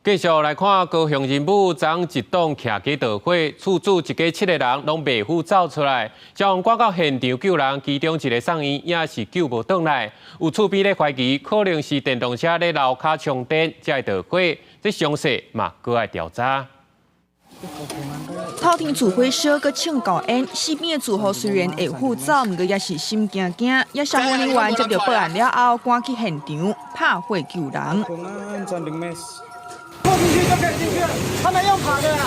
繼續來看高雄仁武，昨昏一棟徛家著火，厝主一家七個人攏袂赴走出來，消防趕到現場救人，其中一个送院也是救無轉來。有厝邊咧懷疑，可能是電動車咧樓跤充電才會著火，這詳細嘛閣愛調查。透天厝火燒，閣衝高煙，四邊的住戶雖然會赴走，毋過也是心驚驚。也消防人員接到報案了後，趕去現場拍火救人。拖進去就可以進去了，他們用爬的啦。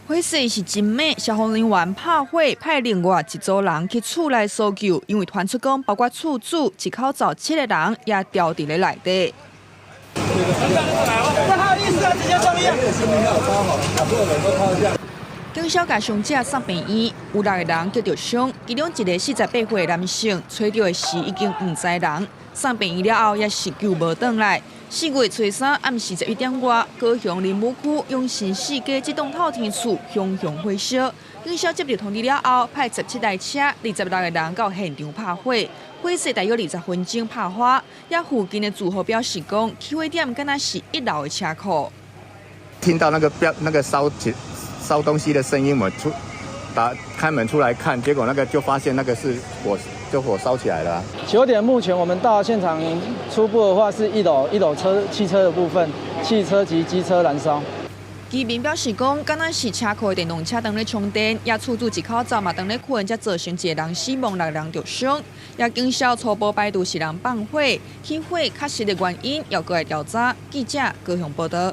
火勢是真猛，消防人員拍火派另外一組人去厝內搜救，因為傳出講，包括厝主一口罩七个人也牢佇咧內底。不好意思啊，直接送醫院。警消共傷者送病院，有六个人得著傷，其中一个48歲男性，揣著的時已經毋知人，送病院了後也是救無轉來。4月初三暗時11點外，高雄仁武區永新四街這棟透天厝熊熊火燒，警消接到通知了後，派17台車、26個人到現場拍火，火勢大約20分鐘拍花。也附近的住戶表示講，起火點敢若是一樓的車庫。聽到那個標那個燒起燒東西的聲音，我出打開門出來看，結果那個就發現那個是火，就火燒起來了。起火點目前我們到現場初步的話是一樓一樓車汽車的部分，汽車及機車燃燒。居民表示講，敢若是車庫的電動車當咧充電，也厝主一口罩嘛當咧睏，才造成一个人死亡，六人著傷。也警消初步排除是人放火，起火確實的原因猶閣愛調查。記者高雄報道。